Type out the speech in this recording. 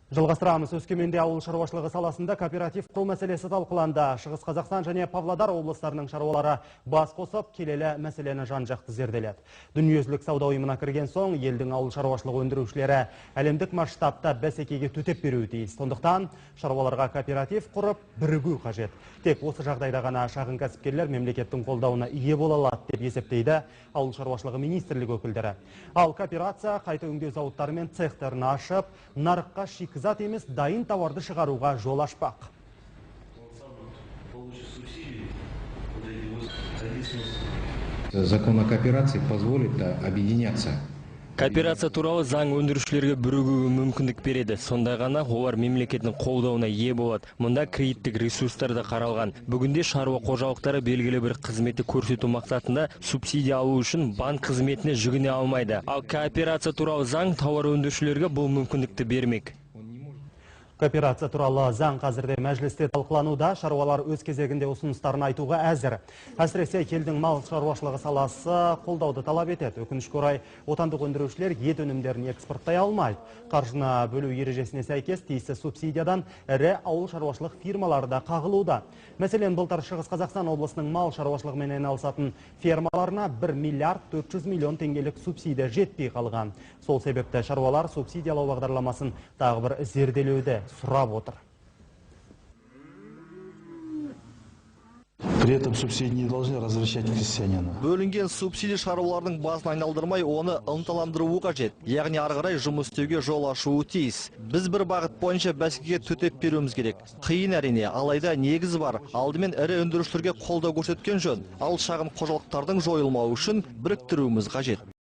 Жалғастырамыз. Өскеменде ауыл шаруашылығы саласында кооператив құру мәселесі талқыланды. Шығыс Қазақстан және Павлодар облыстарының шаруалары бас қосып, келелі мәселені жан-жақты зерделеді. Дүниежүзілік сауда ұйымына кірген соң, елдің ауыл шаруашылығы өндірушілері әлемдік масштабта бәсекеге төтеп беруі тиіс. Сондықтан шаруаларға кооператив құрып, бірігу қажет. Тек осы жағдайда ғана шағын кәсіпкерлер мемлекеттің қолдауына ие бола алады деп есептейді ауыл шаруашылығы министрлігі өкілдері. Ал кооперация қайта өңдеу зауыттары мен цехтарын ашып, нарыққа шикізат емес дайын тауарды шығаруға жол ашпақ. Закон о кооперации позволит объединяться. Кооперация туралы заң өндірушілерге бірігуге мүмкіндік береді. Сонда ғана олар мемлекеттің қолдауына ие болады. Мұнда кредиттік ресурстар да қаралған. Бүгінде шаруа қожалықтары белгілі бір қызметті көрсету мақсатында субсидия алу үшін банк қызметіне жүгіне алмайды. Ал кооперация туралы заң тауар өндірушілерге бұл мүмкіндікті бермек. Кооперация туралы заң қазірде мәжілісте талқылануда. Шаруалар өз кезегінде ұсыныстарын айтуға әзір. Әсіресе елдің мал шаруашылығы саласы қолдауды талап етеді. Өкінішке орай, отандық өндірушілер ет өнімдерін экспорттай алмайды. Қаржыны бөлу ережесіне сәйкес тиісті субсидиядан ірі ауыл шаруашылық фирмалары да қағылуда. Мәселен, былтыр Шығыс Қазақстан облысының мал шаруашылығымен айналысатын фермаларына 1 миллиард 400 миллион теңгелік субсидия жетпей қалған. Сол себепті шаруалар субсидиялау бағдарламасын тағы бір зерделеуді сұрап отыр. При этом субсидии не должны возвращать крестьянину. Бөлінген субсидия шаруалардың басын айналдырмай, оны ынталандыруы қажет. Яғни ары қарай жұмыс істеуге жол ашуы тиіс. Біз бір бағыт бойынша бәсекеге төтеп беруіміз керек. Қиын әрине, алайда негіз бар. Алдымен ірі өндірушілерге қолдау көрсеткен жөн. Ал шағын қожалықтардың жойылмауы үшін біріктіруіміз қажет.